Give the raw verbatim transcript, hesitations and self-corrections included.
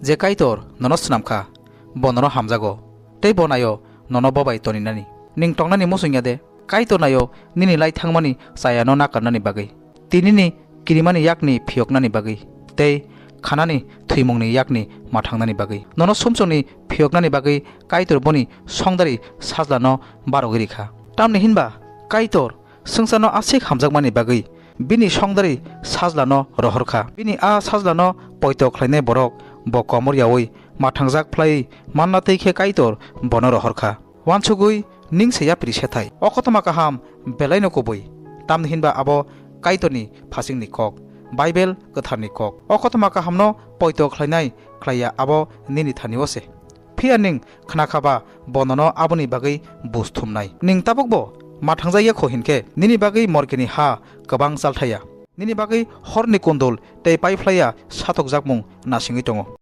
Je Kaitor nono snam kha, bo nono hamjago, tei bo naio nono bo bai toninani. Ning tongnani muchung ya de, Kaitor naio nini lai thangmani chayano nakarnani bagwi, tinini kirimani yakni phiyoknani bagwi, tei khanani thwimungni yakni mathangnani bagwi. Nono sumsokni phiyoknani bagwi Kaitor boni songdari sajlano barogwi rikha. Tamni hinba Kaitor swngcharno aswk hamjakmani bagwi bini songdari sajlano rohor kha. Bini a sajlano poito khlainai borok bo komor yaui mathangjak phlaiwi manna twi khe Kaitor bono rohor kha. Uansugwi ning se yapri se thai. O kothoma kaham belaino kubui. Tamni hinba abo Kaitorni phasingni kok, Baibel Kwtharni kok. O kothoma kahamno poito khlainai khlaiya abo nini thani-o se. Phiya ning khna kha ba bo nono aboni bagwi bus thumnai. Ning tabukbo mathangjak ya kho hinkhe nini bagwi morkeni ha kwbang chalthaya. Nini bagwi horni kundul tei paiphlaiya satokjakmung nasingwi tongo.